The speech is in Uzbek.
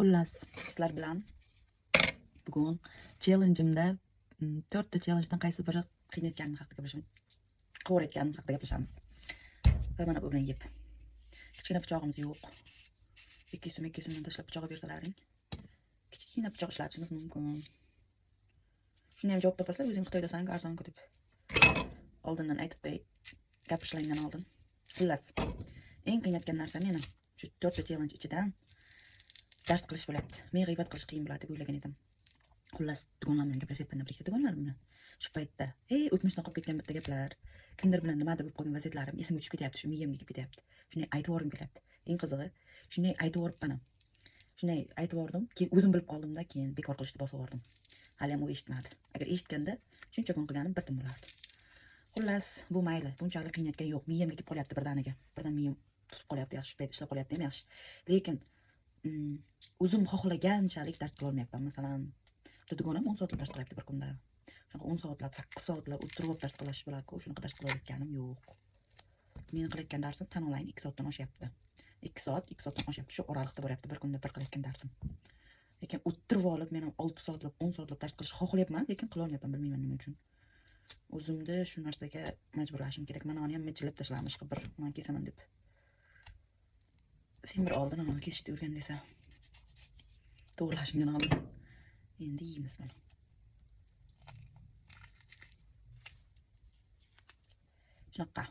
Xullas, sizlar bilan bugun challenge'imda to'rtta challenge'dan qaysi biri qiynayotganim haqida gaplashamiz. Qovurayotganim haqida gaplashamiz. Va mana bu bilan yeb. Kichkina pichog'imiz yo'q. 2 so'm, 2 so'mdan tashlab pichoq bersalaring. Kichkina pichoq ishlatishimiz mumkin. Shuni ham javob topasizlar, o'zing Xitoydasan, arzon-ku deb. Oldindan aytib qo'yay, gapirishlardan oldin. Xullas, eng qiynayotgan narsa meni shu to'rtta challenge ichidan dars qilish bo'lyapti. Men g'iybat qilish qiyin bo'ladi deb o'ylagan edim. Xullas, dugonlar bilan gaplashyapman, birlikda dugonlarim bilan. Shu paytda, ey, o'tmishdan qolib ketgan bitta gaplar, kimdir bilan nimadir bo'lib qolgan vaziyatlarim esimga tushib ketyapti, shu miyamga kelib ketyapti. Shunday aytib yuborgim kelyapti. Eng qizig'i, shunday aytib yuboribman ham. Shunday aytib yubordim, keyin o'zim bilib qoldimda, keyin bekor qilishni bosib yubordim. Hali ham u eshitmadi. Agar eshitganda shuncha kun qilganim bir tin bo'lardi. Xullas, bu mayli, bunchalik qiynayotgan yo'q. Miyamga kelib qolyapti birdaniga. Birdan miyam tutib qolyapti, yaxshi, shu payt ishlab qolyapti ham yaxshi. Lekin o'zim xohlaganchalik dars qila olmayapman. Masalan, bitta dugonam 10 soatlab dars qilyapti bir kunda. Shunaqa 10 soatlab, 8 soatlab o'tirib dars qilish bo'ladi-ku, shunaqa dars qilayotganim yo'q. Meni qilayotgan darsim tan olayin 2 soatdan oshyapti. 2 soat, 2 soatdan oshyapti. Shu oraliqda boryapti bir kunda bir qilayotgan darsim. Lekin o'tirib olib, men ham 6 soatlab, 10 soatlab dars qilishni xohlayapman, lekin qila olmayapman, bilmayman nima uchun. O'zimni shu narsaga majburlashim kerak. Mana uni ham mijillab tashlamish qilib bir man kesaman deb. Sen bir oldin uni kesishni o'rgan desa. To'g'rilashimdan oldin. Endi yeymiz buni. Shunaqa.